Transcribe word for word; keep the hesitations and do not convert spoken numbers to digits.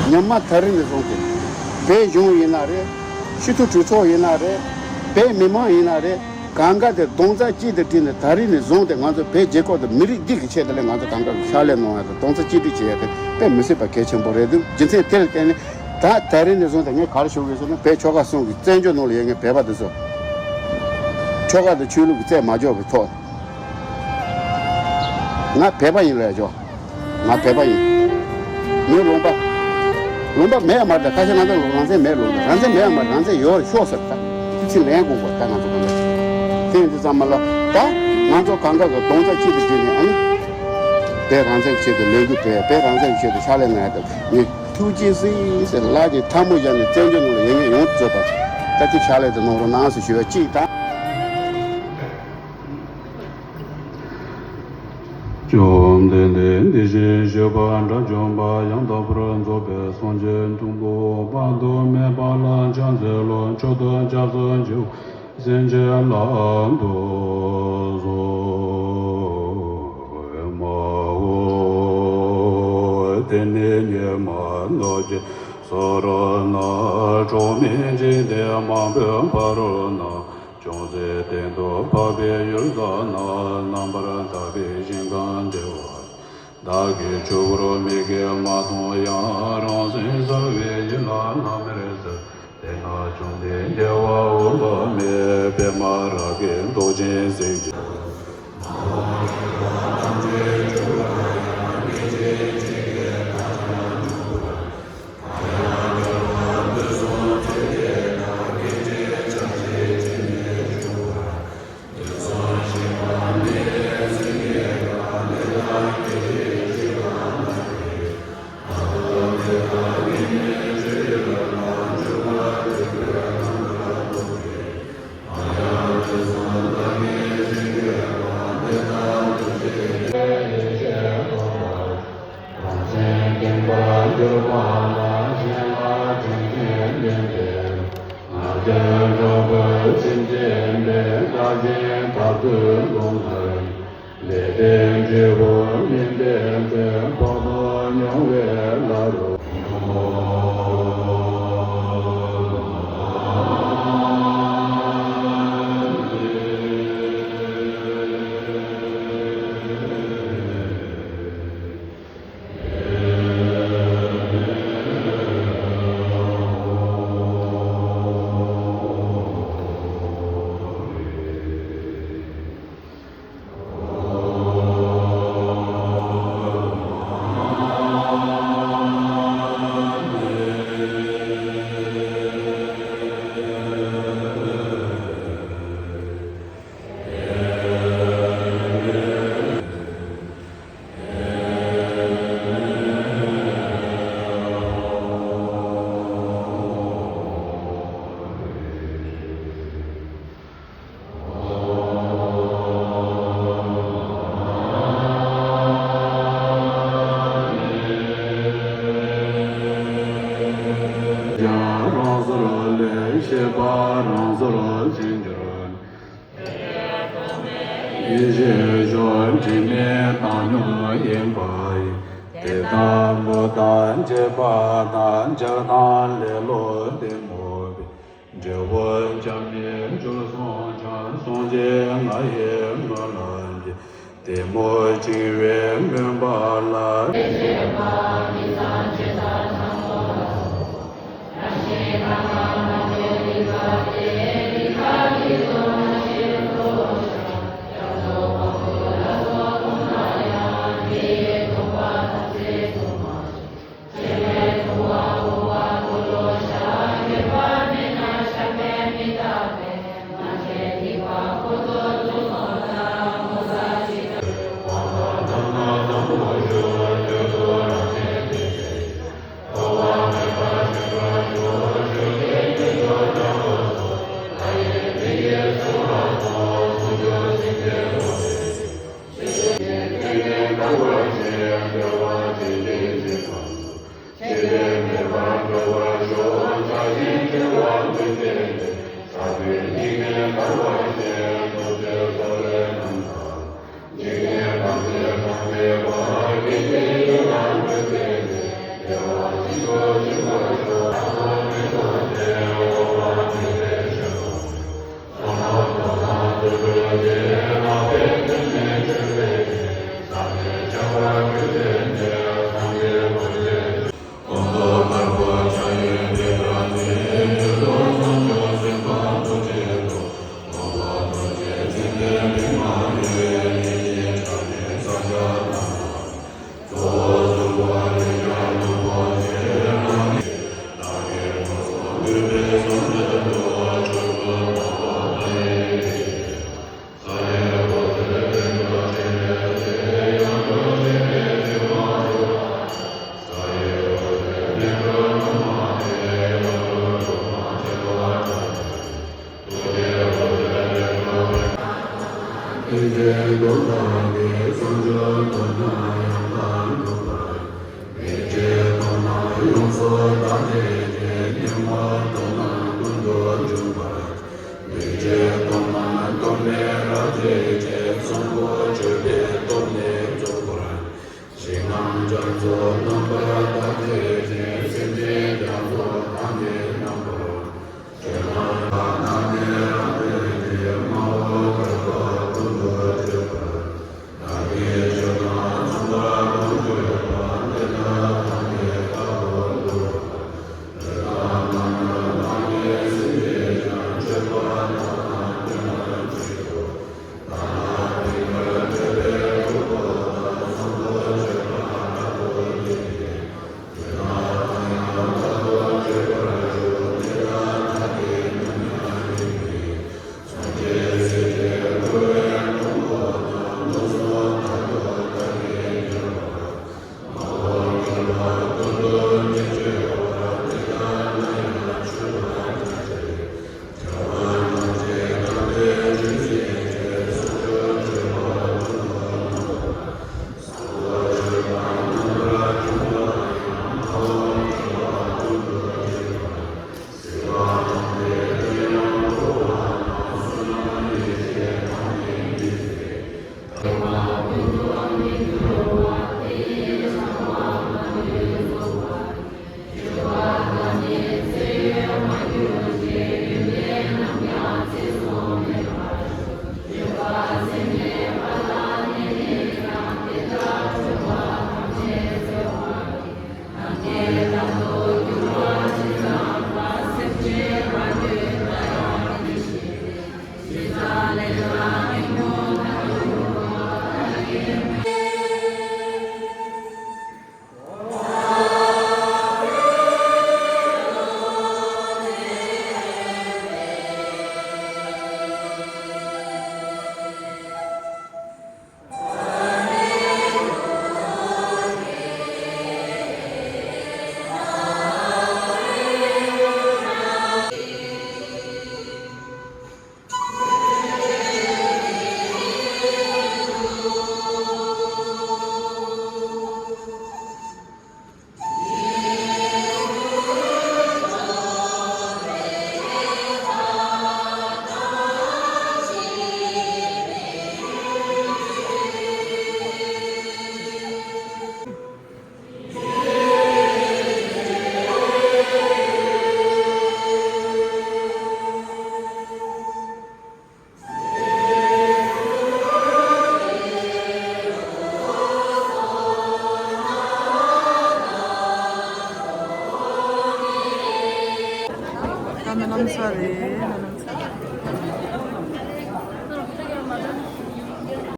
ཉི་མ་ད་རེས་ནས་བཟུང་སྟེ། བོད་གཞུང་ཡིན་ན་རེད། སྤྱི་འཐུས་གྲོས་ཚོགས་ཡིན་ན་རེད། བོད་མི་མང་ཡིན་ན་རེད། གང་ག་དེ་རྡོག་རྩ་གཅིག་ཏུ་བསྒྲིལ་ནས་ད་རེས་ནས་བཟུང་སྟེ་ང་ཚོ་བོད་རྒྱལ་ཁབ་དང་མི་རིགས་འདི་གི་ཆེད་དུ་ལས་ང་ཚོ་གང་ག་གི་ཕྱག་ལས་གནང་ཡ་དང་རྡོག་རྩ་གཅིག་སྒྲིལ་བྱེད་ཡ་དེ་དཔེ་མི་སྲིད་པ་གལ་ཆེན་པོ་རེད་འདུག་རྒྱུ་མཚན་དེ་ལ་བརྟེན་ནས་ད་ད་རེས་ནས་བཟུང་སྟེ་ངས་ག་རེ་ཞུ་དགོས་ཟེར་ན། བོད་ཆོལ་ཁ་གསུམ་གྱི་བཙན་བྱོལ་ནང་ལ་ཡོད་མཁན་བོད་པ་འདི་ཚོ་ཆོལ་ཁ་དང་ཆོས་ལུགས་ཀྱི་རྩད་མ་འཇོག་པའི་ཐོག་ནས། ང་བོད་པ་ཡིན་ལབ་ཡ་ཆོག་ང་བོད་པ་ཡིན། མི་ལུང་པ། ལུང་པ་མེད་ཡ་མ་རེད། ད་ཁ་ཤས་ང་ཚོ་རང་བཙན་མེད་ལུང་པ། རང་བཙན་མེད་ཡ་མ་རེད། རང་བཙན་ཡོད་ཤོག་ཟེར། ད་དེ་ཚིག་ལན་དགོངས་པ། ད་ང་ཚོ་གང་ག་དེ་ཡིན་དུས་ཙམ་མ་ལ་ད་ང་ཚོ་གང་ག་གི་རྡོག་རྩ་གཅིག་ཏུ་བསྒྲིལ་ནས། ཨ་ནི་བོད་རང་བཙན་གྱི་ཆེད་དུ་ལས་འགུལ་སྤེལ། བོད་རང་བཙན་གྱི་ཆེད་དུ་ཕྱག་ལས་གནང་ཡ་དང་། ངས་ཐུགས་རྗེ་གཟིགས་ཟེར་ལག་གི་ཐལ་མོ་སྦྱར་ནས་བཙན་བྱོལ་ནང་ལ་ཡོད་མཁན་ཡོངས་སུ་རྫོགས་པ་ད་ཅིག་ཕྱག་ལས་དེ་གནང་རོགས་གནང་ཟེར་ཞུ་བ་གཅིག་དང་། བཅོམ་ལྡན་འདས་དེ་བཞིན་གཤེགས་པ་དགྲ་བཅོམ་པ་ཡང་དག་པར་རྫོགས་པའི་སངས་རྒྱས་ཐུབ་པ་དཔག་ཏུ་མེད་པ་ལ་ཕྱག་འཚལ་ལོ། མཆོག་ཏུ་སྐྱབས་སུ་མཆིའོ། སེམས་ཅན་ལ་དུ་བཟོད་མའོ། དེ་ནས་ཉི་མ་ནུབ་ཀྱི་ས་ར་ན་གྲོགས་མེད་འཇིག་རྟེན་མང་པོའི་བར་དུ་ན། ཅུང་ཟད་སྟེང་དུ་བབས་པའི་ཡུལ་དག་ན། རྣམ་པར་དག་པའི་ཞིང་ཁམས་བདེ་བ། བདག་གིས་ཆུ་བུར་མིག་གིས་མ་མཐོང་ཡང་། རང་སེམས་གསལ་བའི་ཡིད་ལ་ལྷམ་མེར་གཟིགས། དེ་ན་བཅོམ་ལྡན་རྒྱལ་བ་འོད་དཔག་མེད། པདྨ་རཱ་གའི་མདོག་ཅན་གཟི་བརྗིད། རང་སེམས་ཀུན་ཏུ་གྱུར་པ་ལ། གཞན་ལ་དྲིན་ཅན་བསྟེན་ཏེ། ང་རྒྱལ་དྲག་པོས་སེམས་ཅན་བསྟེན། བདག་གཞན་བར་དུ་བསླང་ན། ལེགས་ལྡན་འབྲས་བུ་སྨིན་པའི་མཐུས། བར་དུ་མྱོང་བའི་བླ་རུང་ཀྱང་རང་སོར་ལས། ཤེས་པ་རང་སོར་ཕྱིན་གྱུར། ཡེ་ཤེས་མཆོག་དྲི་མེད་བཏང་སྙོམས་ཡིན་པ་ཡི། དེ་ལྟ་བུ་དག་བྱེད་པ་དང་། ཕྱག་དང་ལེ་ལོ་དེ་མོ་བས། འབྲས་བུ་སྐྱབས་གནས་སྤྱོད་སོང་ཀྱང་། སངས་རྒྱས་ང་ཡི་སྨོན་ལམ་གྱིས། དེ་མོ་བྱིང་བའི་སྨོན་པ་ལ། ད་སྨོན་ལམ་ཚར་རེད། སྨོན་ལམ་ཚར།